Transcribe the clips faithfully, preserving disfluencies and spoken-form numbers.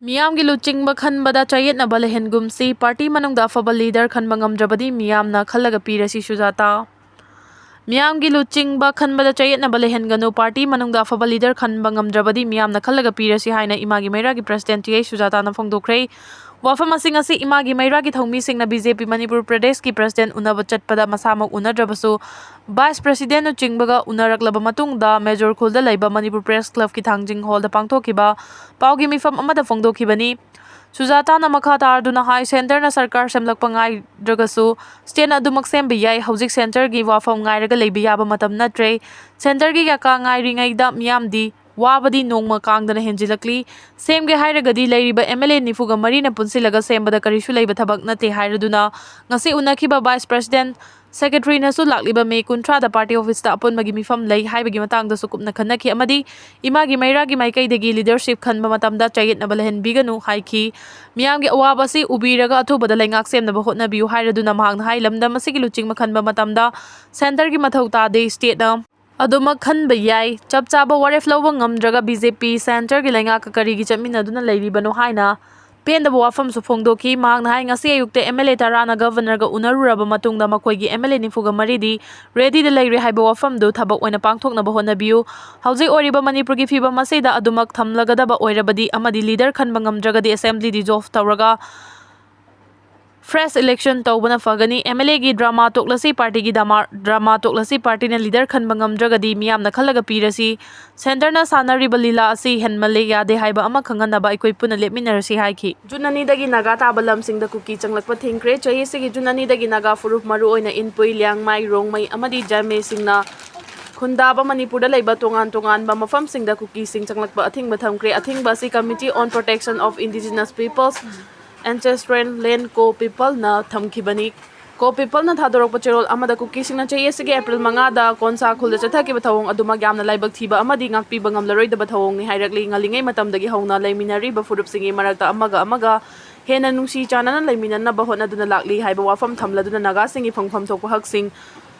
ꯃꯤꯌꯥꯝꯒꯤ ꯂꯨꯆꯤꯡꯕ ꯈꯟꯕꯗ ꯆꯌꯦꯠꯅꯕ ꯂꯩꯍꯟꯒꯨꯝꯁꯤ, ꯄꯥꯔꯇꯤ ꯃꯅꯨꯡꯗ ꯑꯐꯕ ꯂꯤꯗꯔ ꯈꯟꯕ ꯉꯝꯗ꯭ꯔꯕꯗꯤ ꯃꯤꯌꯥꯝꯅ ꯈꯜꯂꯒ ꯄꯤꯔꯁꯤ, ꯁꯨꯖꯥꯇꯥ꯫ ꯃꯤꯌꯥꯝꯒꯤ ꯂꯨꯆꯤꯡꯕ ꯈꯟꯕꯗ ꯆꯌꯦꯠꯅꯕ ꯂꯩꯍꯟꯒꯅꯨ, ꯄꯥꯔꯇꯤ ꯃꯅꯨꯡꯗ ꯑꯐꯕ ꯂꯤꯗꯔ ꯈꯟꯕ ꯉꯝꯗ꯭ꯔꯕꯗꯤ ꯃꯤꯌꯥꯝꯅ ꯈꯜꯂꯒ ꯄꯤꯔꯁꯤ ꯍꯥꯏꯅ ꯏꯃꯥꯒꯤ ꯃꯩꯔꯥꯒꯤ ꯄ꯭ꯔꯁꯤꯗꯦꯟ ꯇꯤ ꯑꯩꯆ ꯁꯨꯖꯥꯇꯥꯅ ꯐꯣꯡꯗꯣꯛꯈ꯭ꯔꯦ꯫ ꯋꯥꯐꯝ ꯑꯁꯤ ꯉꯁꯤ ꯏꯃꯥꯒꯤ ꯃꯩꯔꯥꯒꯤ ꯊꯧꯃꯤꯁꯤꯡꯅ ꯕꯤ ꯖꯦ ꯄꯤ ꯃꯅꯤꯄꯨꯔ ꯄ꯭ꯔꯗꯦꯁꯀꯤ ꯄ꯭ꯔꯁꯤꯗꯦꯟ ꯎꯅꯕ ꯆꯠꯄꯗ ꯃꯁꯥꯃꯛ ꯎꯅꯗ꯭ꯔꯕꯁꯨ ꯚꯥꯏꯁ ꯄ꯭ꯔꯁꯤꯗꯦꯟꯅꯆꯤꯡꯕꯒ ꯎꯅꯔꯛꯂꯕ ꯃꯇꯨꯡꯗ ꯃꯦꯖꯣꯔ ꯈꯨꯜꯗ ꯂꯩꯕ ꯃꯅꯤꯄꯨꯔ ꯄ꯭ꯔꯦꯁ ꯀ꯭ꯂꯕꯀꯤ ꯊꯥꯡꯖꯤꯡ ꯍꯣꯜꯗ ꯄꯥꯡꯊꯣꯛꯈꯤꯕ ꯄꯥꯎꯒꯤ ꯃꯤꯐꯝ ꯑꯃꯗ ꯐꯣꯡꯗꯣꯛꯈꯤꯕꯅꯤ꯫ ꯁꯨꯖꯥꯇꯥꯅ ꯃꯈꯥ ꯇꯥꯔꯗꯨꯅ ꯍꯥꯏ, ꯁꯦꯟꯇꯔꯅ ꯁꯔꯀꯥꯔ ꯁꯦꯝꯂꯛꯄ ꯉꯥꯏꯗ꯭ꯔꯒꯁꯨ ꯁ꯭ꯇꯦꯠꯅ ꯑꯗꯨꯃꯛ ꯁꯦꯝꯕ ꯌꯥꯏ꯫ ꯍꯧꯖꯤꯛ ꯁꯦꯟꯇꯔꯒꯤ ꯋꯥꯐꯝ ꯉꯥꯏꯔꯒ ꯂꯩꯕ ꯌꯥꯕ ꯃꯇꯝ ꯅꯠꯇ꯭ꯔꯦ꯫ ꯁꯦꯟꯇꯔꯒꯤ ꯌꯥꯀꯥ ꯉꯥꯏꯔꯤꯉꯩꯗ ꯃꯤꯌꯥꯝꯗꯤ ꯋꯥꯕꯗꯤ ꯅꯣꯡꯃ ꯀꯥꯡꯗꯅ ꯍꯦꯟꯖꯤꯜꯂꯛꯂꯤ꯫ ꯁꯦꯝꯒꯦ ꯍꯥꯏꯔꯒꯗꯤ ꯂꯩꯔꯤꯕ ꯑꯦꯝ ꯑꯦꯜ ꯑꯦ ꯅꯤꯐꯨꯒ ꯃꯔꯤꯅ ꯄꯨꯟꯁꯤꯜꯂꯒ ꯁꯦꯝꯕꯗ ꯀꯔꯤꯁꯨ ꯂꯩꯕ ꯊꯕꯛ ꯅꯠꯇꯦ ꯍꯥꯏꯔꯗꯨꯅ ꯉꯁꯤ ꯎꯅꯈꯤꯕ ꯚꯥꯏꯁ ꯄ꯭ꯔꯁꯤꯗꯦꯟ, ꯁꯦꯀ꯭ꯔꯦꯇꯔꯤꯅꯁꯨ ꯂꯥꯛꯂꯤꯕ ꯃꯦ ꯀꯨꯟꯊ꯭ꯔꯥꯗ ꯄꯥꯔꯇꯤ ꯑꯣꯐꯤꯁꯇ ꯑꯄꯨꯟꯕꯒꯤ ꯃꯤꯐꯝ ꯂꯩ ꯍꯥꯏꯕꯒꯤ ꯃꯇꯥꯡꯗꯁꯨ ꯀꯨꯞꯅ ꯈꯟꯅꯈꯤ ꯑꯃꯗꯤ ꯏꯃꯥꯒꯤ ꯃꯩꯔꯥꯒꯤ ꯃꯥꯏꯀꯩꯗꯒꯤ ꯂꯤꯗꯔꯁꯤꯞ ꯈꯟꯕ ꯃꯇꯝꯗ ꯆꯌꯦꯠꯅꯕ ꯂꯩꯍꯟꯕꯤꯒꯅꯨ ꯍꯥꯏꯈꯤ꯫ ꯃꯤꯌꯥꯝꯒꯤ ꯑꯋꯥꯕ ꯑꯁꯤ ꯎꯕꯤꯔꯒ ꯑꯊꯨꯕꯗ ꯂꯩꯉꯥꯛ ꯁꯦꯝꯅꯕ ꯍꯣꯠꯅꯕꯤꯌꯨ ꯍꯥꯏꯔꯗꯨꯅ ꯃꯍꯥꯛꯅ ꯍꯥꯏ, ꯂꯝꯗꯝ ꯑꯁꯤꯒꯤ ꯂꯨꯆꯤꯡꯕ ꯈꯟꯕ ꯃꯇꯝꯗ ꯁꯦꯟꯇꯔꯒꯤ ꯃꯊꯧ ꯇꯥꯗꯦ, ꯁ꯭ꯇꯦꯠꯅ ꯑꯗꯨꯃꯛ ꯈꯟꯕ ꯌꯥꯏ꯫ ꯆꯞ ꯆꯥꯕ ꯋꯥꯔꯦꯞ ꯂꯧꯕ ꯉꯝꯗ꯭ꯔꯒ ꯕꯤ ꯖꯦ ꯄꯤ ꯁꯦꯟꯇꯔꯒꯤ ꯂꯩꯉꯥꯛꯀ ꯀꯔꯤꯒꯤ ꯆꯠꯃꯤꯟꯅꯗꯨꯅ ꯂꯩꯔꯤꯕꯅꯣ ꯍꯥꯏꯅ ꯄꯦꯟꯗꯕ ꯋꯥꯐꯝꯁꯨ ꯐꯣꯡꯗꯣꯛꯈꯤ꯫ ꯃꯍꯥꯛꯅ ꯍꯥꯏ, ꯉꯁꯤ ꯑꯌꯨꯛꯇ ꯑꯦꯝ ꯑꯦꯜ ꯑꯦ ꯇꯔꯥꯅ ꯒꯕꯔꯅꯔꯒ ꯎꯅꯔꯨꯔꯕ ꯃꯇꯨꯡꯗ ꯃꯈꯣꯏꯒꯤ ꯑꯦꯝ ꯑꯦꯜ ꯑꯦ ꯅꯤꯐꯨꯒ ꯃꯔꯤꯗꯤ ꯔꯦꯗꯤꯗ ꯂꯩꯔꯦ ꯍꯥꯏꯕ ꯋꯥꯐꯝꯗꯨ ꯊꯕꯛ ꯑꯣꯏꯅ ꯄꯥꯡꯊꯣꯛꯅꯕ ꯍꯣꯠꯅꯕꯤꯌꯨ꯫ ꯍꯧꯖꯤꯛ ꯑꯣꯏꯔꯤꯕ ꯃꯅꯤꯄꯨꯔꯒꯤ ꯐꯤꯕꯝ ꯑꯁꯤꯗ ꯑꯗꯨꯃꯛ ꯊꯝꯂꯒꯗꯕ ꯑꯣꯏꯔꯕꯗꯤ ꯑꯃꯗꯤ ꯂꯤꯗꯔ ꯈꯟꯕ ꯉꯝꯗ꯭ꯔꯒꯗꯤ ꯑꯦꯁꯦꯝꯕ꯭ꯂꯤ ꯗꯤꯖꯣꯜꯚ ꯇꯧꯔꯒ ꯐ꯭ꯔꯦꯁ ꯏꯂꯦꯛꯁꯟ ꯇꯧꯕꯅ ꯐꯒꯅꯤ꯫ ꯑꯦꯝ ꯑꯦꯜ ꯑꯦꯒꯤ ꯗ꯭ꯔꯃꯥ ꯇꯣꯛꯂꯁꯤ, ꯄꯥꯔꯇꯤꯒꯤ ꯗꯃꯥ-, ꯗ꯭ꯔꯃꯥ ꯇꯣꯛꯂꯁꯤ, ꯄꯥꯔꯇꯤꯅ ꯂꯤꯗꯔ ꯈꯟꯕ ꯉꯝꯗ꯭ꯔꯒꯗꯤ ꯃꯤꯌꯥꯝꯅ ꯈꯜꯂꯒ ꯄꯤꯔꯁꯤ꯫ ꯁꯦꯟꯇꯔꯅ ꯁꯥꯟꯅꯔꯤꯕ ꯂꯤꯂꯥ ꯑꯁꯤ ꯍꯦꯟꯃꯜꯂꯦ, ꯌꯥꯗꯦ ꯍꯥꯏꯕ ꯑꯃ ꯈꯪꯍꯟꯅꯕ ꯑꯩꯈꯣꯏ ꯄꯨꯟꯅ ꯂꯦꯞꯃꯤꯟꯅꯔꯁꯤ ꯍꯥꯏꯈꯤ꯫ ꯖꯨꯟ ꯑꯅꯤꯗꯒꯤ ꯅꯥꯒꯥ ꯇꯥꯕ ꯂꯝꯁꯤꯡꯗ ꯀꯨꯀꯤ ꯆꯪꯂꯛꯄ ꯊꯤꯡꯈ꯭ꯔꯦ꯫ ꯆꯍꯤ ꯑꯁꯤꯒꯤ ꯖꯨꯟ ꯑꯅꯤꯗꯒꯤ ꯅꯥꯒꯥ ꯐꯨꯔꯨꯞ ꯃꯔꯨꯑꯣꯏꯅ ꯏꯟꯄꯨꯏ, ꯂꯤꯌꯥꯡꯃꯥꯏ, ꯔꯣꯡꯃꯩ ꯑꯃꯗꯤ ꯖꯥꯏꯃꯦꯁꯤꯡꯅ ꯈꯨꯟꯗꯥꯕ ꯃꯅꯤꯄꯨꯔꯗ ꯂꯩꯕ ꯇꯣꯉꯥꯟ ꯇꯣꯉꯥꯟꯕ ꯃꯐꯝꯁꯤꯡꯗ ꯀꯨꯀꯤꯁꯤꯡ ꯆꯪꯂꯛꯄ ꯑꯊꯤꯡꯕ ꯊꯝꯈ꯭ꯔꯦ꯫ ꯑꯊꯤꯡꯕ ꯑꯁꯤ Committee on Protection of Indigenous Peoples, Ancestral Land, ꯀꯣ ꯄꯤꯄꯜꯅ ꯊꯝꯈꯤꯕꯅꯤ꯫ ꯀꯣ ꯄꯤꯄꯜꯅ ꯊꯥꯗꯣꯔꯛꯄ ꯆꯦꯔꯣꯜ ꯑꯃꯗ ꯀꯨꯀꯤꯁꯤꯡꯅ ꯆꯍꯤ ꯑꯁꯤꯒꯤ ꯑꯦꯄ꯭ꯔꯤꯜ ꯃꯉꯥꯗ ꯀꯣꯟꯁꯥ ꯈꯨꯜꯗ ꯆꯠꯊꯈꯤꯕ ꯊꯧꯑꯣꯡ ꯑꯗꯨꯃꯛ ꯌꯥꯝꯅ ꯂꯥꯏꯕꯛ ꯊꯤꯕ ꯑꯃꯗꯤ ꯉꯥꯛꯄꯤꯕ ꯉꯝꯂꯔꯣꯏꯗꯕ ꯊꯧꯑꯣꯡꯅꯤ ꯍꯥꯏꯔꯛꯂꯤ꯫ ꯉꯜꯂꯤꯉꯩ ꯃꯇꯝꯗꯒꯤ ꯍꯧꯅ ꯂꯩꯃꯤꯟꯅꯔꯤꯕ ꯐꯨꯔꯨꯞꯁꯤꯡꯒꯤ ꯃꯔꯛꯇ ꯑꯃꯒ ꯑꯃꯒ ꯍꯦꯟꯅ ꯅꯨꯡꯁꯤ ꯆꯥꯟꯅꯅ ꯂꯩꯃꯤꯟꯅꯅꯕ ꯍꯣꯠꯅꯗꯨꯅ ꯂꯥꯛꯂꯤ ꯍꯥꯏꯕ ꯋꯥꯐꯝ ꯊꯝꯂꯗꯨꯅ ꯅꯥꯒꯥꯁꯤꯡꯒꯤ ꯐꯪꯐꯝ ꯊꯣꯛꯄ ꯍꯛꯁꯤꯡ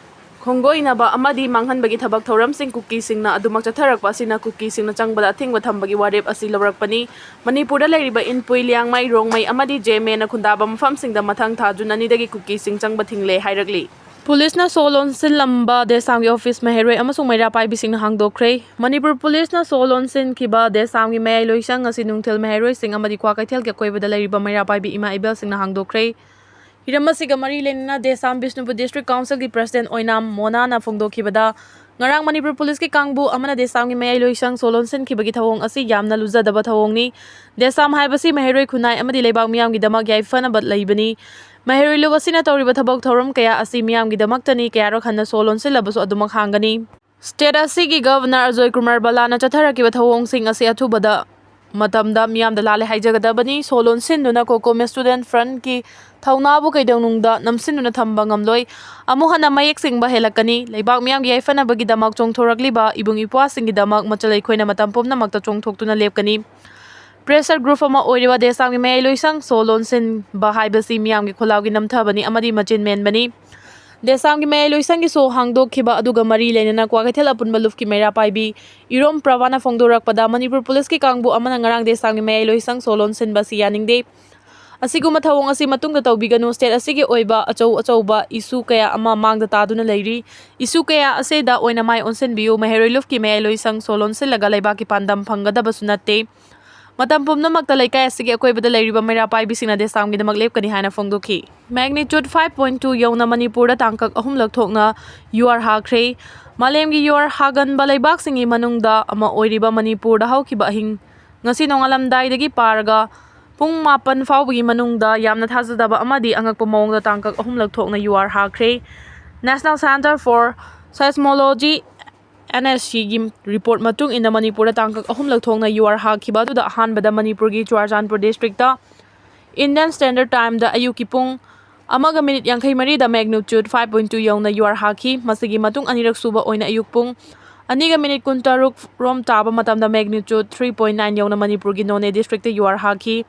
ꯍꯣꯡꯒꯣꯏꯅꯕ ꯑꯃꯗꯤ ꯃꯥꯡꯍꯟꯕꯒꯤ ꯊꯕꯛ ꯊꯧꯔꯝꯁꯤꯡ ꯀꯨꯀꯤꯁꯤꯡꯅ ꯑꯗꯨꯃꯛ ꯆꯠꯊꯔꯛꯄ ꯑꯁꯤꯅ ꯀꯨꯀꯤꯁꯤꯡꯅ ꯆꯪꯕꯗ ꯑꯊꯤꯡꯕ ꯊꯝꯕꯒꯤ ꯋꯥꯔꯦꯞ ꯑꯁꯤ ꯂꯧꯔꯛꯄꯅꯤ꯫ ꯃꯅꯤꯄꯨꯔꯗ ꯂꯩꯔꯤꯕ ꯏꯟꯄꯨꯏ, ꯂꯤꯌꯥꯡꯃꯩ, ꯔꯣꯡꯃꯩ ꯑꯃꯗꯤ ꯖꯦꯃꯦꯅ ꯈꯨꯟꯗꯥꯕ ꯃꯐꯝꯁꯤꯡꯗ ꯃꯊꯪ ꯊꯥ ꯖꯨꯟ ꯑꯅꯤꯗꯒꯤ ꯀꯨꯀꯤꯁꯤꯡ ꯆꯪꯕ ꯊꯤꯡꯂꯦ ꯍꯥꯏꯔꯛꯂꯤ꯫ ꯄꯨꯂꯤꯁꯅ ꯁꯣ ꯂꯣꯟꯁꯤꯜꯂꯝꯕ ꯗꯦꯁꯥꯝꯒꯤ ꯑꯣꯐꯤꯁ ꯃꯍꯩꯔꯣꯏ ꯑꯃꯁꯨꯡ ꯃꯩꯔꯥ ꯄꯥꯏꯕꯤꯁꯤꯡꯅ ꯍꯥꯡꯗꯣꯛꯈ꯭ꯔꯦ꯫ ꯃꯅꯤꯄꯨꯔ ꯄꯨꯂꯤꯁꯅ ꯁꯣ ꯂꯣꯟꯁꯤꯟꯈꯤꯕ ꯗꯦꯁꯥꯝꯒꯤ ꯃꯌꯥꯏ ꯂꯣꯏꯁꯪ ꯑꯁꯤ ꯅꯨꯡꯊꯤꯜ ꯃꯍꯩꯔꯣꯏꯁꯤꯡ ꯑꯃꯗꯤ ꯀ꯭ꯋꯥꯀꯩꯊꯦꯜꯒꯤ ꯑꯀꯣꯏꯕꯗ ꯂꯩꯔꯤꯕ ꯃꯩꯔꯥ ꯄꯥꯏꯕꯤ ꯏꯃꯥ ꯏꯕꯦꯜꯁꯤꯡꯅ ꯍꯥꯡꯗꯣꯛꯈ꯭ꯔꯦ꯫ ꯍꯤꯔꯝ ꯑꯁꯤꯒ ꯃꯔꯤ ꯂꯩꯅꯅ ꯗꯦꯁꯥꯝ ꯕꯤꯁꯅꯨꯄꯨꯔ ꯗꯤꯁꯇ꯭ꯔꯤꯛ ꯀꯥꯎꯟꯁꯤꯜꯒꯤ ꯄ꯭ꯔꯁꯤꯗꯦꯟꯠ ꯑꯣꯏꯅꯥꯝ ꯃꯣꯅꯥꯅ ꯐꯣꯡꯗꯣꯛꯈꯤꯕꯗ, ꯉꯔꯥꯡ ꯃꯅꯤꯄꯨꯔ ꯄꯨꯂꯤꯁꯀꯤ ꯀꯥꯡꯕꯨ ꯑꯃꯅ ꯗꯦꯁꯥꯝꯒꯤ ꯃꯌꯥꯏ ꯂꯣꯏꯁꯪ ꯁꯣ ꯂꯣꯟꯁꯤꯟꯈꯤꯕꯒꯤ ꯊꯧꯑꯣꯡ ꯑꯁꯤ ꯌꯥꯝꯅ ꯂꯨꯖꯗꯕ ꯊꯧꯑꯣꯡꯅꯤ꯫ ꯗꯦꯁꯥꯝ ꯍꯥꯏꯕꯁꯤ ꯃꯍꯩꯔꯣꯏ ꯈꯨꯟꯅꯥꯏ ꯑꯃꯗꯤ ꯂꯩꯕꯥꯛ ꯃꯤꯌꯥꯝꯒꯤꯗꯃꯛ ꯌꯥꯏꯐꯅꯕ ꯂꯩꯕꯅꯤ꯫ ꯃꯍꯩꯔꯣꯏ ꯂꯨꯞ ꯑꯁꯤꯅ ꯇꯧꯔꯤꯕ ꯊꯕꯛ ꯊꯧꯔꯝ ꯀꯌꯥ ꯑꯁꯤ ꯃꯤꯌꯥꯝꯒꯤꯗꯃꯛꯇꯅꯤ, ꯀꯌꯥꯔꯛ ꯍꯟꯅ ꯁꯣ ꯂꯣꯟꯁꯤꯜꯂꯕꯁꯨ ꯑꯗꯨꯃꯛ ꯍꯥꯡꯒꯅꯤ꯫ ꯁ꯭ꯇꯦꯠ ꯑꯁꯤꯒꯤ ꯒꯚꯔꯅꯔ ꯑꯖꯣꯏ ꯀꯨꯃꯥꯔ ꯕꯂꯥꯅ ꯆꯠꯊꯔꯛꯈꯤꯕ ꯊꯧꯑꯣꯡꯁꯤꯡ ꯑꯁꯤ ꯑꯊꯨꯕꯗ ꯃꯇꯝꯗ ꯃꯤꯌꯥꯝꯗ ꯂꯥꯜꯂꯦ ꯍꯥꯏꯖꯒꯗꯕꯅꯤ꯫ ꯁꯣ ꯂꯣꯟꯁꯤꯟꯗꯨꯅ ꯀꯣꯀꯣꯃꯦ ꯁ꯭ꯇꯨꯗꯦꯟꯠ ꯐ꯭ꯔꯟꯠꯀꯤ ꯊꯧꯅꯥꯕꯨ ꯀꯩꯗꯧꯅꯨꯡꯗ ꯅꯝꯁꯤꯟꯗꯨꯅ ꯊꯝꯕ ꯉꯝꯂꯣꯏ꯫ ꯑꯃꯨꯛ ꯍꯟꯅ ꯃꯌꯦꯛ ꯁꯦꯡꯕ ꯍꯦꯜꯂꯛꯀꯅꯤ꯫ ꯂꯩꯕꯥꯛ ꯃꯤꯌꯥꯝꯒꯤ ꯌꯥꯏꯐꯅꯕꯒꯤꯗꯃꯛ ꯆꯣꯡꯊꯣꯔꯛꯂꯤꯕ ꯏꯕꯨꯡ ꯏꯄ꯭ꯋꯥꯁꯤꯡꯒꯤꯗꯃꯛ ꯃꯆꯜ ꯑꯩꯈꯣꯏꯅ ꯃꯇꯝ ꯄꯨꯝꯅꯃꯛꯇ ꯆꯣꯡꯊꯣꯛꯇꯨꯅ ꯂꯦꯞꯀꯅꯤ꯫ ꯄ꯭ꯔꯦꯁꯔ ꯒ꯭ꯔꯨꯞ ꯑꯃ ꯑꯣꯏꯔꯤꯕ ꯗꯦꯁꯥꯝꯒꯤ ꯃꯌꯥꯏ ꯂꯣꯏꯁꯪ ꯁꯣ ꯂꯣꯟꯁꯤꯟꯕ ꯍꯥꯏꯕꯁꯤ ꯃꯤꯌꯥꯝꯒꯤ ꯈꯣꯜꯂꯥꯎꯒꯤ ꯅꯝꯊꯕꯅꯤ ꯑꯃꯗꯤ ꯃꯆꯤꯟ ꯃꯦꯟꯕꯅꯤ꯫ ꯗꯦꯁꯥꯝꯒꯤ ꯃꯌꯥꯏ ꯂꯣꯏꯁꯪꯒꯤ ꯁꯣ ꯍꯥꯡꯗꯣꯛꯈꯤꯕ ꯑꯗꯨꯒ ꯃꯔꯤ ꯂꯩꯅꯅ ꯀ꯭ꯋꯥꯀꯩꯊꯦꯜ ꯑꯄꯨꯟꯕ ꯂꯨꯞꯀꯤ ꯃꯩꯔꯥ ꯄꯥꯏꯕꯤ ꯏꯔꯣꯝ ꯄ꯭ꯔꯚꯥꯅ ꯐꯣꯡꯗꯣꯔꯛꯄꯗ, ꯃꯅꯤꯄꯨꯔ ꯄꯨꯂꯤꯁꯀꯤ ꯀꯥꯡꯕꯨ ꯑꯃꯅ ꯉꯔꯥꯡ ꯗꯦꯁꯥꯝꯒꯤ ꯃꯌꯥꯏ ꯂꯣꯏꯁꯪ ꯁꯣ ꯂꯣꯟꯁꯤꯟꯕ ꯑꯁꯤ ꯌꯥꯅꯤꯡꯗꯦ꯫ ꯑꯁꯤꯒꯨꯝꯕ ꯊꯧꯑꯣꯡ ꯑꯁꯤ ꯃꯇꯨꯡꯗ ꯇꯧꯕꯤꯒꯅꯨ꯫ ꯁ꯭ꯇꯦꯠ ꯑꯁꯤꯒꯤ ꯑꯣꯏꯕ ꯑꯆꯧ ꯑꯆꯧꯕ ꯏꯁꯨ ꯀꯌꯥ ꯑꯃ ꯃꯥꯡꯗ ꯇꯥꯗꯨꯅ ꯂꯩꯔꯤ꯫ ꯏꯁꯨ ꯀꯌꯥ ꯑꯁꯤꯗ ꯑꯣꯏꯅ ꯃꯥꯏ ꯑꯣꯟꯁꯤꯟꯕꯤꯌꯨ꯫ ꯃꯍꯩꯔꯣꯏ ꯂꯨꯞꯀꯤ ꯃꯌꯥꯏ ꯂꯣꯏꯁꯪ ꯁꯣ ꯂꯣꯟꯁꯤꯜꯂꯒ ꯂꯩꯕꯥꯛꯀꯤ ꯄꯥꯟꯗꯝ ꯐꯪꯒꯗꯕꯁꯨ ꯅꯠꯇꯦ꯫ ꯃꯇꯝ ꯄꯨꯝꯅꯃꯛꯇ ꯂꯩꯀꯥꯏ ꯑꯁꯤꯒꯤ ꯑꯀꯣꯏꯕꯗ ꯂꯩꯔꯤꯕ ꯃꯩꯔꯥ ꯄꯥꯏꯕꯤꯁꯤꯡꯅ ꯗꯦꯁꯥꯝꯒꯤꯗꯃꯛ ꯂꯦꯞꯀꯅꯤ ꯍꯥꯏꯅ ꯐꯣꯡꯗꯣꯛꯈꯤ꯫ Magnitude five point two ꯌꯧꯅ ꯃꯅꯤꯄꯨꯔꯗ ꯇꯥꯡꯀꯛ ꯑꯍꯨꯝꯂꯛ ꯊꯣꯛꯅ ꯌꯨꯍꯥꯔ ꯍꯥꯈ꯭ꯔꯦ꯫ ꯃꯥꯂꯦꯝꯒꯤ ꯌꯨꯍꯥꯔ ꯍꯥꯒꯟꯕ ꯂꯩꯕꯥꯛꯁꯤꯡꯒꯤ ꯃꯅꯨꯡꯗ ꯑꯃ ꯑꯣꯏꯔꯤꯕ ꯃꯅꯤꯄꯨꯔꯗ ꯍꯧꯈꯤꯕ ꯑꯍꯤꯡ ꯉꯁꯤ ꯅꯣꯡꯉꯥꯜꯂꯝꯗꯥꯏꯗꯒꯤ ꯄꯥꯔꯒ ꯄꯨꯡ ꯃꯥꯄꯟ ꯐꯥꯎꯕꯒꯤ ꯃꯅꯨꯡꯗ ꯌꯥꯝꯅ ꯊꯥꯖꯗꯕ ꯑꯃꯗꯤ ꯑꯉꯛꯄ ꯃꯑꯣꯡꯗ ꯇꯥꯡꯀꯛ ꯑꯍꯨꯝꯂꯛ ꯊꯣꯛꯅ ꯌꯨꯍꯥꯔ ꯍꯥꯈ꯭ꯔꯦ꯫ National Centre for Seismology, N S C ꯒꯤ ꯔꯤꯄꯣꯔꯠ ꯃꯇꯨꯡ ꯏꯟꯅ ꯃꯅꯤꯄꯨꯔꯗ ꯇꯥꯡꯀꯛ ꯑꯍꯨꯝꯂꯛ ꯊꯣꯛꯅ ꯌꯨꯍꯥꯔ ꯍꯥꯈꯤꯕ ꯑꯗꯨꯗ ꯑꯍꯥꯟꯕꯗ ꯃꯅꯤꯄꯨꯔꯒꯤ Churachandpur district Indian Standard Time ꯗ ꯑꯌꯨꯛꯀꯤ ꯄꯨꯡ ꯑꯃꯒ ꯃꯤꯅꯤꯠ ꯌꯥꯡꯈꯩ ꯃꯔꯤꯗ magnitude five point two ꯌꯧꯅ ꯌꯨꯍꯥꯔ ꯍꯥꯈꯤ꯫ ꯃꯁꯤꯒꯤ ꯃꯇꯨꯡ ꯑꯅꯤꯔꯛ ꯁꯨꯕ ꯑꯣꯏꯅ ꯑꯌꯨꯛ ꯄꯨꯡ ꯑꯅꯤꯒ ꯃꯤꯅꯤꯠ ꯀꯨꯟꯇꯔꯨꯛ ꯔꯣꯝ ꯇꯥꯕ ꯃꯇꯝꯗ magnitude three point nine ꯌꯧꯅ ꯃꯅꯤꯄꯨꯔꯒꯤ ꯅꯣꯅꯦ ꯗꯤꯁꯇ꯭ꯔꯤꯛꯇ ꯌꯨꯍꯥꯔ ꯍꯥꯈꯤ꯫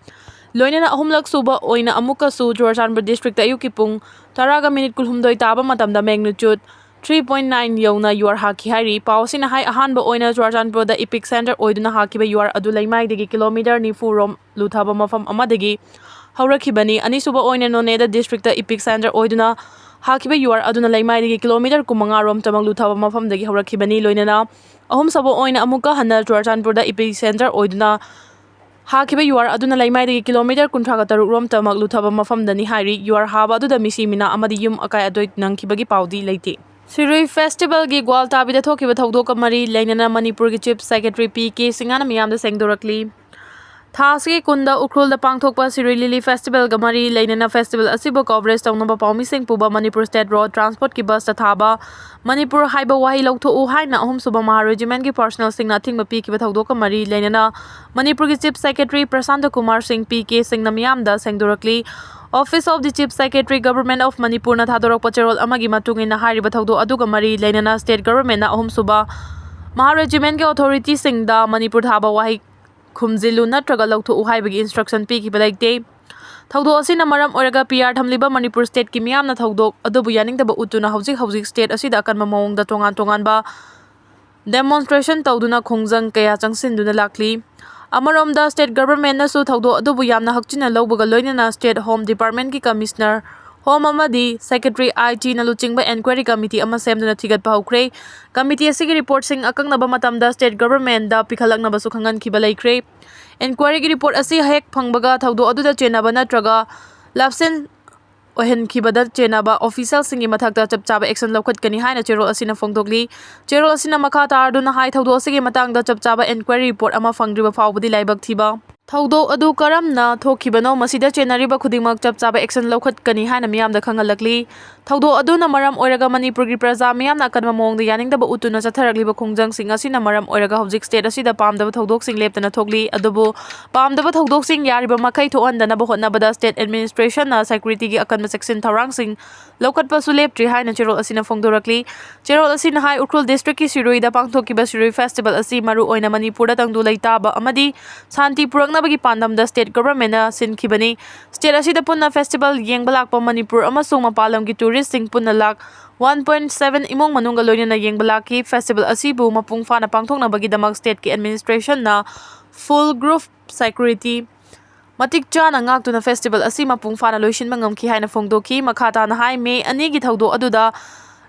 ꯂꯣꯏꯅꯅ ꯑꯍꯨꯝꯂꯛ ꯁꯨꯕ ꯑꯣꯏꯅ ꯑꯃꯨꯛꯀꯁꯨ ꯆꯨꯔꯥꯆꯥꯟꯄꯨꯔ ꯗꯤꯁꯇ꯭ꯔꯤꯛꯇ ꯑꯌꯨꯛꯀꯤ ꯄꯨꯡ ꯇꯔꯥꯒ ꯃꯤꯅꯤꯠ ꯀꯨꯟꯍꯨꯝꯗꯣꯏ ꯇꯥꯕ ꯃꯇꯝꯗ magnitude three point nine three point nine ꯌꯧꯅ ꯌꯨꯍꯥꯔ ꯍꯥꯈꯤ ꯍꯥꯏꯔꯤ꯫ ꯄꯥꯎ ꯑꯁꯤꯅ ꯍꯥꯏ, ꯑꯍꯥꯟꯕ ꯑꯣꯏꯅ ꯆꯨꯔꯥꯆꯥꯟꯄꯨꯔꯗ epicentre ꯑꯣꯏꯗꯨꯅ ꯍꯥꯈꯤꯕ ꯌꯨꯍꯥꯔ ꯑꯗꯨ ꯂꯩꯃꯥꯏꯗꯒꯤ kilometre ꯅꯤꯐꯨ ꯔꯣꯝ ꯂꯨꯊꯕ ꯃꯐꯝ ꯑꯃꯗꯒꯤ ꯍꯧꯔꯛꯈꯤꯕꯅꯤ꯫ ꯑꯅꯤꯁꯨꯕ ꯑꯣꯏꯅ ꯅꯣꯅꯦꯗ districtꯇ epicentre ꯑꯣꯏꯗꯨꯅ ꯍꯥꯈꯤꯕ ꯌꯨꯍꯥꯔ ꯑꯗꯨꯅ ꯂꯩꯃꯥꯏꯗꯒꯤ kilometre ꯀꯨꯟꯃꯉꯥ ꯔꯣꯝ ꯆꯃꯛ ꯂꯨꯊꯕ ꯃꯐꯝꯗꯒꯤ ꯍꯧꯔꯛꯈꯤꯕꯅꯤ꯫ ꯂꯣꯏꯅꯅ ꯑꯍꯨꯝꯁꯨꯕ ꯑꯣꯏꯅ ꯑꯃꯨꯛꯀ ꯍꯟꯅ ꯆꯨꯔꯥꯆꯥꯟꯄꯨꯔꯗ epicentre ꯑꯣꯏꯗꯨꯅ ꯍꯥꯈꯤꯕ ꯌꯨꯍꯥꯔ ꯑꯗꯨꯅ ꯂꯩꯃꯥꯏꯗꯒꯤ kilometre ꯀꯨꯟꯊ꯭ꯔꯥꯒ ꯇꯔꯨꯛ ꯔꯣꯝ ꯆꯃꯛ ꯂꯨꯊꯕ ꯃꯐꯝꯗꯅꯤ ꯍꯥꯏꯔꯤ꯫ ꯌꯨꯍꯥꯔ ꯍꯥꯕ ꯑꯗꯨꯗ ꯃꯤꯁꯤ ꯃꯤꯅꯥ ꯑꯃꯗꯤ ꯌꯨꯝ ꯑꯀꯥꯏ ꯑꯇꯣꯏ ꯅꯪꯈꯤꯕꯒꯤ ꯄꯥꯎꯗꯤ ꯂꯩꯇꯦ꯫ ꯁꯤꯔꯨꯏ festivalꯒꯤ ꯒ꯭ꯋꯥꯜ ꯇꯥꯕꯤꯗ ꯊꯣꯛꯈꯤꯕ ꯊꯧꯗꯣꯛꯀ ꯃꯔꯤ ꯂꯩꯅꯅ ꯃꯅꯤꯄꯨꯔꯒꯤ Chief Secretary ꯄꯤ ꯀꯦ ꯁꯤꯡꯍꯅ ꯃꯤꯌꯥꯝꯗ ꯁꯦꯡꯗꯣꯔꯛꯂꯤ꯫ ꯊꯥ ꯑꯁꯤꯒꯤ ꯀꯨꯟꯗ ꯎꯈ꯭ꯔꯨꯜꯗ ꯄꯥꯡꯊꯣꯛꯄ ꯁꯤꯔꯨꯏ ꯂꯤꯂꯤ festivalꯒ ꯃꯔꯤ ꯂꯩꯅꯅ festival ꯑꯁꯤꯕꯨ coverage ꯇꯧꯅꯕ ꯄꯥꯎꯃꯤꯁꯤꯡ ꯄꯨꯕ ꯃꯅꯤꯄꯨꯔ State Road Transportꯀꯤ busꯇ ꯊꯥꯕ ꯃꯅꯤꯄꯨꯔ ꯍꯥꯏꯕ ꯋꯥꯍꯩ ꯂꯧꯊꯣꯛꯎ ꯍꯥꯏꯅ ꯑꯍꯨꯝꯁꯨꯕ ꯃꯍꯥ regimentꯀꯤ personnelꯁꯤꯡꯅ ꯑꯊꯤꯡꯕ ꯄꯤꯈꯤꯕ ꯊꯧꯗꯣꯛꯀ ꯃꯔꯤ ꯂꯩꯅꯅ ꯃꯅꯤꯄꯨꯔꯒꯤ Chief Secretary ꯄ꯭ꯔꯁꯥꯟꯇ ꯀꯨꯃꯥꯔ ꯁꯤꯡ ꯄꯤ ꯀꯦ ꯁꯤꯡꯅ ꯃꯤꯌꯥꯝꯗ ꯁꯦꯡꯗꯣꯔꯛꯂꯤ꯫ Office of the Chief Secretary, Government of ꯃꯅꯤꯄꯨꯔꯅ ꯊꯥꯗꯣꯔꯛꯄ ꯆꯦꯔꯣꯜ ꯑꯃꯒꯤ ꯃꯇꯨꯡ ꯏꯟꯅ ꯍꯥꯏꯔꯤꯕ ꯊꯧꯗꯣꯛ ꯑꯗꯨꯒ ꯃꯔꯤ ꯂꯩꯅꯅ state governmentꯅ ꯑꯍꯨꯝꯁꯨꯕ ꯃꯍꯥ regimentꯀꯤ authorityꯁꯤꯡꯗ ꯃꯅꯤꯄꯨꯔ ꯊꯥꯕ ꯋꯥꯍꯩ ꯈꯨꯝꯖꯤꯜꯂꯨ ꯅꯠꯇ꯭ꯔꯒ ꯂꯧꯊꯣꯛꯎ ꯍꯥꯏꯕꯒꯤ instruction ꯄꯤꯈꯤꯕ ꯂꯩꯇꯦ꯫ ꯊꯧꯗꯣꯛ ꯑꯁꯤꯅ ꯃꯔꯝ ꯑꯣꯏꯔꯒ ꯄꯤ ꯑꯥꯔ ꯊꯝꯂꯤꯕ ꯃꯅꯤꯄꯨꯔ stateꯀꯤ ꯃꯤꯌꯥꯝꯅ ꯊꯧꯗꯣꯛ ꯑꯗꯨꯕꯨ ꯌꯥꯅꯤꯡꯗꯕ ꯎꯠꯇꯨꯅ ꯍꯧꯖꯤꯛ ꯍꯧꯖꯤꯛ state ꯑꯁꯤꯗ ꯑꯀꯟꯕ ꯃꯑꯣꯡꯗ ꯇꯣꯉꯥꯟ ꯇꯣꯉꯥꯟꯕ demonstration ꯇꯧꯗꯨꯅ ꯈꯣꯡꯖꯪ ꯀꯌꯥ ꯆꯪꯁꯤꯟꯗꯨꯅ ꯂꯥꯛꯂꯤ꯫ ꯑꯃꯔꯣꯝꯗ state governmentꯅꯁꯨ ꯊꯧꯗꯣꯛ ꯑꯗꯨꯕꯨ ꯌꯥꯝꯅ ꯍꯛꯆꯤꯟꯅ ꯂꯧꯕꯒ ꯂꯣꯏꯅꯅ state home departmentꯀꯤ commissioner, home ꯑꯃꯗꯤ secretary, I Tꯅ ꯂꯨꯆꯤꯡꯕ enquiry committee ꯑꯃ ꯁꯦꯝꯗꯨꯅ ꯊꯤꯒꯠꯄ ꯍꯧꯈ꯭ꯔꯦ꯫ Committee ꯑꯁꯤꯒꯤ reportꯁꯤꯡ ꯑꯀꯛꯅꯕ ꯃꯇꯝꯗ state governmentꯗ ꯄꯤꯈꯠꯂꯛꯅꯕꯁꯨ ꯈꯪꯍꯟꯈꯤꯕ ꯂꯩꯈ꯭ꯔꯦ꯫ Enquiryꯒꯤ report ꯑꯁꯤ ꯍꯦꯛ ꯐꯪꯕꯒ ꯊꯧꯗꯣꯛ ꯑꯗꯨꯗ ꯆꯦꯟꯅꯕ ꯅꯠꯇ꯭ꯔꯒ ꯂꯥꯞꯁꯦꯟ ꯑꯣꯏꯍꯟꯈꯤꯕꯗ ꯆꯦꯟꯅꯕ officialꯁꯤꯡꯒꯤ ꯃꯊꯛꯇ ꯆꯞ ꯆꯥꯕ action ꯂꯧꯈꯠꯀꯅꯤ ꯍꯥꯏꯅ ꯆꯦꯔꯣꯜ ꯑꯁꯤꯅ ꯐꯣꯡꯗꯣꯛꯂꯤ꯫ ꯆꯦꯔꯣꯜ ꯑꯁꯤꯅ ꯃꯈꯥ ꯇꯥꯔꯗꯨꯅ ꯍꯥꯏ, ꯊꯧꯗꯣꯛ ꯑꯁꯤꯒꯤ ꯃꯇꯥꯡꯗ ꯆꯞ ꯆꯥꯕ enquiry report ꯑꯃ ꯐꯪꯗ꯭ꯔꯤꯕ ꯐꯥꯎꯕꯗꯤ ꯂꯥꯏꯕꯛ ꯊꯤꯕ꯫ ꯊꯧꯗꯣꯛ ꯑꯗꯨ ꯀꯔꯝꯅ ꯊꯣꯛꯈꯤꯕꯅꯣ, ꯃꯁꯤꯗ ꯆꯦꯟꯅꯔꯤꯕ ꯈꯨꯗꯤꯡꯃꯛ ꯆꯞ ꯆꯥꯕ action ꯂꯧꯈꯠꯀꯅꯤ ꯍꯥꯏꯅ ꯃꯤꯌꯥꯝꯗ ꯈꯪꯍꯜꯂꯛꯂꯤ꯫ ꯊꯧꯗꯣꯛ ꯑꯗꯨꯅ ꯃꯔꯝ ꯑꯣꯏꯔꯒ ꯃꯅꯤꯄꯨꯔꯒꯤ ꯄ꯭ꯔꯖꯥ ꯃꯤꯌꯥꯝꯅ ꯑꯀꯟꯕ ꯃꯑꯣꯡꯗ ꯌꯥꯅꯤꯡꯗꯕ ꯎꯠꯇꯨꯅ ꯆꯠꯊꯔꯛꯂꯤꯕ ꯈꯣꯡꯖꯪꯁꯤꯡ ꯑꯁꯤꯅ ꯃꯔꯝ ꯑꯣꯏꯔꯒ ꯍꯧꯖꯤꯛ state ꯑꯁꯤꯗ ꯄꯥꯝꯗꯕ ꯊꯧꯗꯣꯛꯁꯤꯡ ꯂꯦꯞꯇꯅ ꯊꯣꯛꯂꯤ꯫ ꯑꯗꯨꯕꯨ ꯄꯥꯝꯗꯕ ꯊꯧꯗꯣꯛꯁꯤꯡ ꯌꯥꯔꯤꯕ ꯃꯈꯩ ꯊꯣꯛꯍꯟꯗꯅꯕ ꯍꯣꯠꯅꯕꯗ state administrationꯅ securityꯒꯤ ꯑꯀꯟꯕ ꯆꯦꯛꯁꯤꯟ ꯊꯧꯔꯥꯡꯁꯤꯡ ꯂꯧꯈꯠꯄꯁꯨ ꯂꯦꯞꯇ꯭ꯔꯤ ꯍꯥꯏꯅ ꯆꯦꯔꯣꯜ ꯑꯁꯤꯅ ꯐꯣꯡꯗꯣꯔꯛꯂꯤ꯫ ꯆꯦꯔꯣꯜ ꯑꯁꯤꯅ ꯍꯥꯏ, ꯎꯈ꯭ꯔꯨꯜ districtꯀꯤ ꯁꯤꯔꯨꯏꯗ ꯄꯥꯡꯊꯣꯛꯈꯤꯕ ꯁꯤꯔꯨꯏ festival ꯑꯁꯤ ꯃꯔꯨ ꯑꯣꯏꯅ ꯃꯅꯤꯄꯨꯔꯗ ꯇꯪꯗꯨ ꯂꯩꯇꯥꯕ ꯑꯃꯗꯤ ꯁꯥꯟꯇꯤ ꯄꯨꯔꯛꯅꯕ ꯅꯕꯒꯤ ꯄꯥꯟꯗꯝꯗ state governmentꯅ ꯁꯤꯟꯈꯤꯕꯅꯤ꯫ State ꯑꯁꯤꯗ ꯄꯨꯟꯅ festival ꯌꯦꯡꯕ ꯂꯥꯛꯄ ꯃꯅꯤꯄꯨꯔ ꯑꯃꯁꯨꯡ ꯃꯄꯥꯟ ꯂꯝꯒꯤ touristꯁꯤꯡ ꯄꯨꯟꯅ ꯂꯥꯈ one point seven ꯏꯃꯨꯡ ꯃꯅꯨꯡꯒ ꯂꯣꯏꯅꯅ ꯌꯦꯡꯕ ꯂꯥꯛꯈꯤ꯫ Festival ꯑꯁꯤꯕꯨ ꯃꯄꯨꯡ ꯐꯥꯅ ꯄꯥꯡꯊꯣꯛꯅꯕꯒꯤꯗꯃꯛ stateꯀꯤ administrationꯅ full group security ꯃꯇꯤꯛ ꯆꯥꯅ ꯉꯥꯛꯇꯨꯅ festival ꯑꯁꯤ ꯃꯄꯨꯡ ꯐꯥꯅ ꯂꯣꯏꯁꯤꯟꯕ ꯉꯝꯈꯤ ꯍꯥꯏꯅ ꯐꯣꯡꯗꯣꯛꯈꯤ꯫ ꯃꯈꯥ ꯇꯥꯅ ꯍꯥꯏ, ꯃꯦ ꯑꯅꯤꯒꯤ ꯊꯧꯗꯣꯛ ꯑꯗꯨꯗ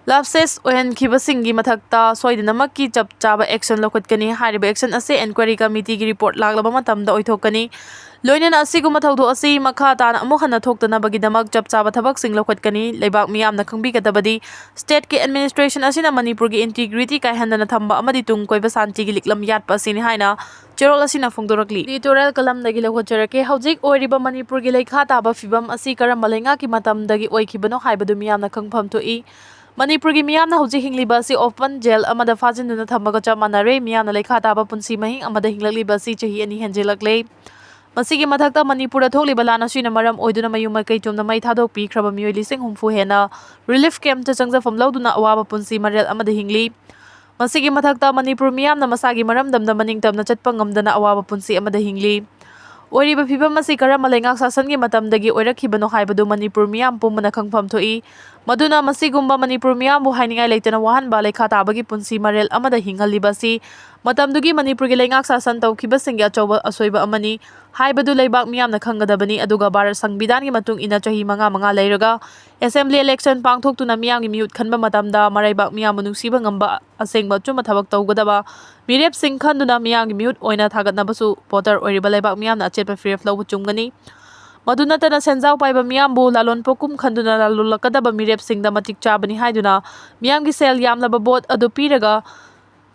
lapses ꯑꯣꯏꯍꯟꯈꯤꯕꯁꯤꯡꯒꯤ ꯃꯊꯛꯇ ꯁꯣꯏꯗꯅꯃꯛꯀꯤ ꯆꯞ ꯆꯥꯕ action ꯂꯧꯈꯠꯀꯅꯤ꯫ ꯍꯥꯏꯔꯤꯕ action ꯑꯁꯤ inquiry committeeꯒꯤ report ꯂꯥꯛꯂꯕ ꯃꯇꯝꯗ ꯑꯣꯏꯊꯣꯛꯀꯅꯤ꯫ ꯂꯣꯏꯅꯅ ꯑꯁꯤꯒꯨꯝꯕ ꯊꯧꯗꯣꯛ ꯑꯁꯤ ꯃꯈꯥ ꯇꯥꯅ ꯑꯃꯨꯛ ꯍꯟꯅ ꯊꯣꯛꯇꯅꯕꯒꯤꯗꯃꯛ ꯆꯞ ꯆꯥꯕ ꯊꯕꯛꯁꯤꯡ ꯂꯧꯈꯠꯀꯅꯤ꯫ ꯂꯩꯕꯥꯛ ꯃꯤꯌꯥꯝꯅ ꯈꯪꯕꯤꯒꯗꯕꯗꯤ stateꯀꯤ administration ꯑꯁꯤꯅ ꯃꯅꯤꯄꯨꯔꯒꯤ integrity ꯀꯥꯏꯍꯟꯗꯅ ꯊꯝꯕ ꯑꯃꯗꯤ ꯇꯨꯡ ꯀꯣꯏꯕ ꯁꯥꯟꯇꯤꯒꯤ ꯂꯤꯛꯂꯝ ꯌꯥꯠꯄ ꯑꯁꯤꯅꯤ ꯍꯥꯏꯅ ꯆꯦꯔꯣꯜ ꯑꯁꯤꯅ ꯐꯣꯡꯗꯣꯔꯛꯂꯤ꯫ Editorial columnꯗꯒꯤ ꯂꯧꯈꯠꯆꯔꯛꯀꯦ꯫ ꯍꯧꯖꯤꯛ ꯑꯣꯏꯔꯤꯕ ꯃꯅꯤꯄꯨꯔꯒꯤ ꯂꯩꯈꯥ ꯇꯥꯕ ꯐꯤꯕꯝ ꯑꯁꯤ ꯀꯔꯝꯕ ꯂꯩꯉꯥꯛꯀꯤ ꯃꯇꯝꯗꯒꯤ ꯑꯣꯏꯈꯤꯕꯅꯣ ꯍꯥꯏꯕꯗꯨ ꯃꯤꯌꯥꯝꯅ ꯈꯪꯐꯝ ꯊꯣꯛꯏ꯫ ꯃꯅꯤꯄꯨꯔꯒꯤ ꯃꯤꯌꯥꯝꯅ ꯍꯧꯖꯤꯛ ꯍꯤꯡꯂꯤꯕ ꯑꯁꯤ open jail ꯑꯃꯗ ꯐꯥꯖꯤꯟꯗꯨꯅ ꯊꯝꯕꯒ ꯆꯞ ꯃꯥꯟꯅꯔꯦ꯫ ꯃꯤꯌꯥꯝꯅ ꯂꯩꯈꯥ ꯇꯥꯕ ꯄꯨꯟꯁꯤ ꯃꯍꯤꯡ ꯑꯃꯗ ꯍꯤꯡꯂꯛꯂꯤꯕ ꯑꯁꯤ ꯆꯍꯤ ꯑꯅꯤ ꯍꯦꯟꯖꯤꯜꯂꯛꯂꯦ꯫ ꯃꯁꯤꯒꯤ ꯃꯊꯛꯇ ꯃꯅꯤꯄꯨꯔꯗ ꯊꯣꯛꯂꯤꯕ ꯂꯥꯟ ꯑꯁꯤꯅ ꯃꯔꯝ ꯑꯣꯏꯗꯨꯅ ꯃꯌꯨꯝ ꯃꯀꯩ ꯇꯨꯝꯅ ꯃꯩ ꯊꯥꯗꯣꯛꯄꯤꯈ꯭ꯔꯕ ꯃꯤꯑꯣꯏ ꯂꯤꯁꯤꯡ ꯍꯨꯝꯐꯨ ꯍꯦꯟꯅ relief campꯇ ꯆꯪꯖꯐꯝ ꯂꯧꯗꯨꯅ ꯑꯋꯥꯕ ꯄꯨꯟꯁꯤ ꯃꯔꯦꯜ ꯑꯃꯗ ꯍꯤꯡꯂꯤ꯫ ꯃꯁꯤꯒꯤ ꯃꯊꯛꯇ ꯃꯅꯤꯄꯨꯔ ꯃꯤꯌꯥꯝꯅ ꯃꯁꯥꯒꯤ ꯃꯔꯝꯗꯝꯗ ꯃꯅꯤꯡ ꯇꯝꯅ ꯆꯠꯄ ꯉꯝꯗꯅ ꯑꯋꯥꯕ ꯄꯨꯟꯁꯤ ꯑꯃꯗ ꯍꯤꯡꯂꯤ꯫ ꯑꯣꯏꯔꯤꯕ ꯐꯤꯕꯝ ꯑꯁꯤ ꯀꯔꯝꯕ ꯂꯩꯉꯥꯛ ꯁꯥꯁꯟꯒꯤ ꯃꯇꯝꯗꯒꯤ ꯑꯣꯏꯔꯛꯈꯤꯕꯅꯣ ꯍꯥꯏꯕꯗꯨ ꯃꯅꯤꯄꯨꯔ ꯃꯤꯌꯥꯝ ꯄꯨꯝꯕꯅ ꯈꯪꯐꯝ ꯊꯣꯛꯏ꯫ ꯃꯗꯨꯅ ꯃꯁꯤꯒꯨꯝꯕ ꯃꯅꯤꯄꯨꯔ ꯃꯤꯌꯥꯝꯕꯨ ꯍꯥꯏꯅꯤꯡꯉꯥꯏ ꯂꯩꯇꯅ ꯋꯥꯍꯟꯕ ꯂꯩꯈꯥ ꯇꯥꯕꯒꯤ ꯄꯨꯟꯁꯤ ꯃꯔꯦꯜ ꯑꯃꯗ ꯍꯤꯡꯍꯜꯂꯤꯕ ꯑꯁꯤ ꯃꯇꯝꯗꯨꯒꯤ ꯃꯅꯤꯄꯨꯔꯒꯤ ꯂꯩꯉꯥꯛ ꯁꯥꯁꯟ ꯇꯧꯈꯤꯕꯁꯤꯡꯒꯤ ꯑꯆꯧꯕ ꯑꯁꯣꯏꯕ ꯑꯃꯅꯤ ꯍꯥꯏꯕꯗꯨ ꯂꯩꯕꯥꯛ ꯃꯤꯌꯥꯝꯅ ꯈꯪꯒꯗꯕꯅꯤ꯫ ꯑꯗꯨꯒ ꯚꯥꯔꯠ ꯁꯪꯕꯤꯙꯥꯟꯒꯤ ꯃꯇꯨꯡ ꯏꯟꯅ ꯆꯍꯤ ꯃꯉꯥ ꯃꯉꯥ ꯂꯩꯔꯒ assembly election ꯄꯥꯡꯊꯣꯛꯇꯨꯅ ꯃꯤꯌꯥꯝꯒꯤ ꯃꯤꯍꯨꯠ ꯈꯟꯕ ꯃꯇꯝꯗ ꯃꯔꯩꯕꯥꯛ ꯃꯤꯌꯥꯝꯕꯨ ꯅꯨꯡꯁꯤꯕ ꯉꯝꯕ ꯑꯁꯦꯡꯕ ꯑꯆꯨꯝꯕ ꯊꯕꯛ ꯇꯧꯒꯗꯕ ꯃꯤꯔꯦꯞꯁꯤꯡ ꯈꯟꯗꯨꯅ ꯃꯤꯌꯥꯝꯒꯤ ꯃꯤꯍꯨꯠ ꯑꯣꯏꯅ ꯊꯥꯒꯠꯅꯕꯁꯨ voter ꯑꯣꯏꯔꯤꯕ ꯂꯩꯕꯥꯛ ꯃꯤꯌꯥꯝꯅ ꯑꯆꯦꯠꯄ ꯐꯤꯔꯦꯞ ꯂꯧꯕ ꯆꯨꯝꯒꯅꯤ꯫ ꯃꯗꯨ ꯅꯠꯇꯅ ꯁꯦꯟꯖꯥꯎ ꯄꯥꯏꯕ ꯃꯤꯌꯥꯝꯕꯨ ꯂꯥꯂꯣꯟ ꯄꯣꯛꯀꯨꯝ ꯈꯟꯗꯨꯅ ꯂꯥꯂꯣꯜꯂꯛꯀꯗꯕ ꯃꯤꯔꯦꯞꯁꯤꯡꯗ ꯃꯇꯤꯛ ꯆꯥꯕꯅꯤ ꯍꯥꯏꯗꯨꯅ ꯃꯤꯌꯥꯝꯒꯤ ꯁꯦꯜ ꯌꯥꯝꯂꯕ vote ꯑꯗꯨ ꯄꯤꯔꯒ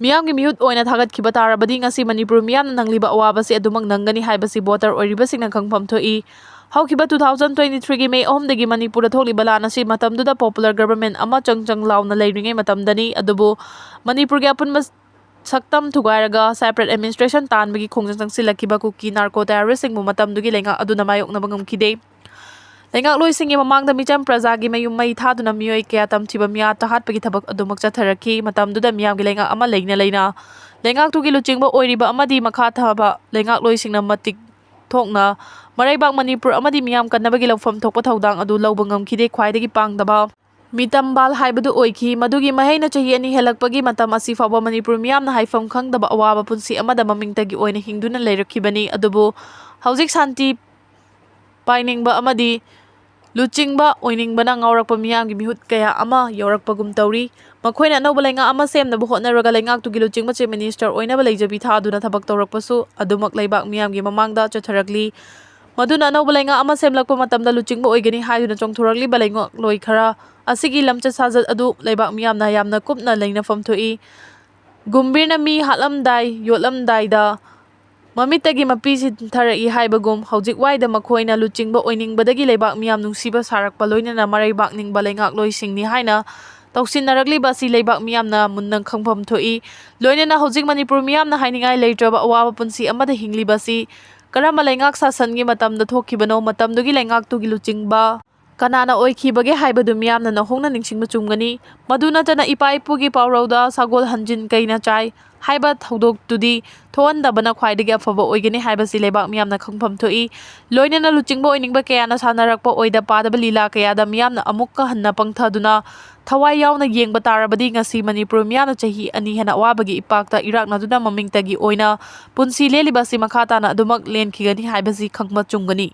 ꯃꯤꯌꯥꯝꯒꯤ ꯃꯤꯍꯨꯠ ꯑꯣꯏꯅ ꯊꯥꯒꯠꯈꯤꯕ ꯇꯥꯔꯕꯗꯤ ꯉꯁꯤ ꯃꯅꯤꯄꯨꯔ ꯃꯤꯌꯥꯝꯅ ꯅꯪꯂꯤꯕ ꯑꯋꯥꯕꯁꯤ ꯑꯗꯨꯃꯛ ꯅꯪꯒꯅꯤ ꯍꯥꯏꯕꯁꯤ voter ꯑꯣꯏꯔꯤꯕꯁꯤꯡꯅ ꯈꯪꯐꯝ ꯊꯣꯛꯏ꯫ ꯍꯧꯈꯤꯕ two thousand twenty threeꯒꯤ ꯃꯦ ꯑꯍꯨꯝꯗꯒꯤ ꯃꯅꯤꯄꯨꯔꯗ ꯊꯣꯛꯂꯤꯕ ꯂꯥꯟ ꯑꯁꯤ ꯃꯇꯝꯗꯨꯗ popular government ꯑꯃ ꯆꯪ ꯆꯪ ꯂꯥꯎꯅ ꯂꯩꯔꯤꯉꯩ ꯃꯇꯝꯗꯅꯤ꯫ ꯑꯗꯨꯕꯨ ꯃꯅꯤꯄꯨꯔꯒꯤ ꯑꯄꯨꯟꯕ ꯁꯛꯇꯝ ꯊꯨꯒꯥꯏꯔꯒ separate administration ꯇꯥꯟꯕꯒꯤ ꯈꯣꯡꯖꯪ ꯆꯪꯁꯤꯜꯂꯛꯈꯤꯕ ꯀꯨꯀꯤ narco terroristꯁꯤꯡꯕꯨ ꯃꯇꯝꯗꯨꯒꯤ ꯂꯩꯉꯥꯛ ꯑꯗꯨꯅ ꯃꯥꯌꯣꯛꯅꯕ ꯉꯝꯈꯤꯗꯦ꯫ ꯂꯩꯉꯥꯛꯂꯣꯏꯁꯤꯡꯒꯤ ꯃꯃꯥꯡꯗ ꯃꯤꯆꯝ ꯄ꯭ꯔꯖꯥꯒꯤ ꯃꯌꯨꯝ ꯃꯩ ꯊꯥꯗꯨꯅ ꯃꯤꯑꯣꯏ ꯀꯌꯥ ꯇꯝꯊꯤꯕ ꯃꯤꯌꯥꯠꯇ ꯍꯥꯠꯄꯒꯤ ꯊꯕꯛ ꯑꯗꯨꯃꯛ ꯆꯠꯊꯔꯛꯈꯤ꯫ ꯃꯇꯝꯗꯨꯗ ꯃꯤꯌꯥꯝꯒꯤ ꯂꯩꯉꯥꯛ ꯑꯃ ꯂꯩꯅ ꯂꯩꯅ ꯂꯩꯉꯥꯛꯇꯨꯒꯤ ꯂꯨꯆꯤꯡꯕ ꯑꯣꯏꯔꯤꯕ ꯑꯃꯗꯤ ꯃꯈꯥ ꯊꯥꯕ ꯂꯩꯉꯥꯛꯂꯣꯏꯁꯤꯡꯅ ꯃꯇꯤꯛ ꯊꯣꯛꯅ ꯃꯔꯩꯕꯥꯛ ꯃꯅꯤꯄꯨꯔ ꯑꯃꯗꯤ ꯃꯤꯌꯥꯝ ꯀꯟꯅꯕꯒꯤ ꯂꯧꯐꯝ ꯊꯣꯛꯄ ꯊꯧꯗꯥꯡ ꯑꯗꯨ ꯂꯧꯕ ꯉꯝꯈꯤꯗꯦ꯫ ꯈ꯭ꯋꯥꯏꯗꯒꯤ ꯄꯥꯡꯗꯕ ꯃꯤꯇꯝ ꯕꯥꯜ ꯍꯥꯏꯕꯗꯨ ꯑꯣꯏꯈꯤ꯫ ꯃꯗꯨꯒꯤ ꯃꯍꯩꯅ ꯆꯍꯤ ꯑꯅꯤ ꯍꯦꯜꯂꯛꯄꯒꯤ ꯃꯇꯝ ꯑꯁꯤ ꯐꯥꯎꯕ ꯃꯅꯤꯄꯨꯔ ꯃꯤꯌꯥꯝꯅ ꯍꯥꯏꯐꯝ ꯈꯪꯗꯕ ꯑꯋꯥꯕ ꯄꯨꯟꯁꯤ ꯑꯃꯗ ꯃꯃꯤꯡꯇꯒꯤ ꯑꯣꯏꯅ ꯍꯤꯡꯗꯨꯅ ꯂꯩꯔꯛꯈꯤꯕꯅꯤ꯫ ꯑꯗꯨꯕꯨ ꯍꯧꯖꯤꯛ ꯁꯥꯟꯇꯤ ꯄꯥꯏꯅꯤꯡꯕ ꯑꯃꯗꯤ ꯂꯨꯆꯤꯡꯕ ꯑꯣꯏꯅꯤꯡꯕꯅ ꯉꯥꯎꯔꯛꯄ ꯃꯤꯌꯥꯝꯒꯤ ꯃꯤꯍꯨꯠ ꯀꯌꯥ ꯑꯃ ꯌꯧꯔꯛꯄꯒꯨꯝ ꯇꯧꯔꯤ꯫ ꯃꯈꯣꯏꯅ ꯑꯅꯧꯕ ꯂꯩꯉꯥꯛ ꯑꯃ ꯁꯦꯝꯅꯕ ꯍꯣꯠꯅꯔꯒ ꯂꯩꯉꯥꯛꯇꯨꯒꯤ ꯂꯨꯆꯤꯡꯕ Chief Minister ꯑꯣꯏꯅꯕ ꯂꯩꯖꯕꯤ ꯊꯥꯗꯨꯅ ꯊꯕꯛ ꯇꯧꯔꯛꯄꯁꯨ ꯑꯗꯨꯃꯛ ꯂꯩꯕꯥꯛ ꯃꯤꯌꯥꯝꯒꯤ ꯃꯃꯥꯡꯗ ꯆꯠꯊꯔꯛꯂꯤ꯫ ꯃꯗꯨꯅ ꯑꯅꯧꯕ ꯂꯩꯉꯥꯛ ꯑꯃ ꯁꯦꯝꯂꯛꯄ ꯃꯇꯝꯗ ꯂꯨꯆꯤꯡꯕ ꯑꯣꯏꯒꯅꯤ ꯍꯥꯏꯗꯨꯅ ꯆꯣꯡꯊꯣꯔꯛꯂꯤꯕ ꯂꯩꯉꯥꯛꯂꯣꯏ ꯈꯔ ꯑꯁꯤꯒꯤ ꯂꯝꯆꯠ ꯁꯥꯖꯠ ꯑꯗꯨ ꯂꯩꯕꯥꯛ ꯃꯤꯌꯥꯝꯅ ꯌꯥꯝꯅ ꯀꯨꯞꯅ ꯅꯩꯅꯐꯝ ꯊꯣꯛꯏ꯫ ꯒꯨꯝꯕꯤꯔꯅ ꯃꯤ ꯍꯥꯠꯂꯝꯗꯥꯏ, ꯌꯣꯠꯂꯝꯗꯥꯏꯗ ꯃꯃꯤꯠꯇꯒꯤ ꯃꯄꯤ ꯆꯤꯟꯊꯔꯛꯏ ꯍꯥꯏꯕꯒꯨꯝ, ꯍꯧꯖꯤꯛ ꯋꯥꯏꯗ ꯃꯈꯣꯏꯅ ꯂꯨꯆꯤꯡꯕ ꯑꯣꯏꯅꯤꯡꯕꯗꯒꯤ ꯂꯩꯕꯥꯛ ꯃꯤꯌꯥꯝ ꯅꯨꯡꯁꯤꯕ ꯁꯥꯔꯛꯄ, ꯂꯣꯏꯅꯅ ꯃꯔꯩꯕꯥꯛꯅꯤꯡꯕ ꯂꯩꯉꯥꯛꯂꯣꯏꯁꯤꯡꯅꯤ ꯍꯥꯏꯅ ꯇꯧꯁꯤꯟꯅꯔꯛꯂꯤꯕ ꯑꯁꯤ ꯂꯩꯕꯥꯛ ꯃꯤꯌꯥꯝꯅ ꯃꯨꯟꯅ ꯈꯪꯐꯝ ꯊꯣꯛꯏ꯫ ꯂꯣꯏꯅꯅ ꯍꯧꯖꯤꯛ ꯃꯅꯤꯄꯨꯔ ꯃꯤꯌꯥꯝꯅ ꯍꯥꯏꯅꯤꯡꯉꯥꯏ ꯂꯩꯇ꯭ꯔꯕ ꯑꯋꯥꯕ ꯄꯨꯟꯁꯤ ꯑꯃꯗ ꯍꯤꯡꯂꯤꯕ ꯑꯁꯤ ꯀꯔꯝꯕ ꯂꯩꯉꯥꯛ ꯁꯥꯁꯟꯒꯤ ꯃꯇꯝꯗ ꯊꯣꯛꯈꯤꯕꯅꯣ? ꯃꯇꯝꯗꯨꯒꯤ ꯂꯩꯉꯥꯛꯇꯨꯒꯤ ꯂꯨꯆꯤꯡꯕ ꯀꯅꯥꯅ ꯑꯣꯏꯈꯤꯕꯒꯦ ꯍꯥꯏꯕꯗꯨ ꯃꯤꯌꯥꯝꯅ ꯅꯧꯍꯧꯅ ꯅꯤꯡꯁꯤꯡꯕ ꯆꯨꯝꯒꯅꯤ꯫ ꯃꯗꯨ ꯅꯠꯇꯅ ꯏꯄꯥ ꯏꯄꯨꯒꯤ ꯄꯥꯎꯔꯧꯗ "ꯁꯒꯣꯜ ꯍꯟꯖꯤꯟ ꯀꯩꯅ ꯆꯥꯏ" ꯍꯥꯏꯕ ꯊꯧꯗꯣꯛꯇꯨꯗꯤ ꯊꯣꯛꯍꯟꯗꯕꯅ ꯈ꯭ꯋꯥꯏꯗꯒꯤ ꯑꯐꯕ ꯑꯣꯏꯒꯅꯤ ꯍꯥꯏꯕꯁꯤ ꯂꯩꯕꯥꯛ ꯃꯤꯌꯥꯝꯅ ꯈꯪꯐꯝ ꯊꯣꯛꯏ꯫ ꯂꯣꯏꯅꯅ ꯂꯨꯆꯤꯡꯕ ꯑꯣꯏꯅꯤꯡꯕ ꯀꯌꯥꯅ ꯁꯥꯟꯅꯔꯛꯄ ꯑꯣꯏꯗ ꯄꯥꯗꯕ ꯂꯤꯂꯥ ꯀꯌꯥꯗ ꯃꯤꯌꯥꯝꯅ ꯑꯃꯨꯛꯀ ꯍꯟꯅ ꯄꯪꯊꯗꯨꯅ ꯊꯋꯥꯏ ꯌꯥꯎꯅ ꯌꯦꯡꯕ ꯇꯥꯔꯕꯗꯤ ꯉꯁꯤ ꯃꯅꯤꯄꯨꯔ ꯃꯤꯌꯥꯝꯅ ꯆꯍꯤ ꯑꯅꯤ ꯍꯦꯟꯅ ꯑꯋꯥꯕꯒꯤ ꯏꯄꯥꯛꯇ ꯏꯔꯥꯛꯅꯗꯨꯅ ꯃꯃꯤꯡꯇꯒꯤ ꯑꯣꯏꯅ ꯄꯨꯟꯁꯤ ꯂꯦꯜꯂꯤꯕ ꯑꯁꯤ ꯃꯈꯥ ꯇꯥꯅ ꯑꯗꯨꯃꯛ ꯂꯦꯟꯈꯤꯒꯅꯤ ꯍꯥꯏꯕꯁꯤ ꯈꯪꯕ ꯆꯨꯝꯒꯅꯤ꯫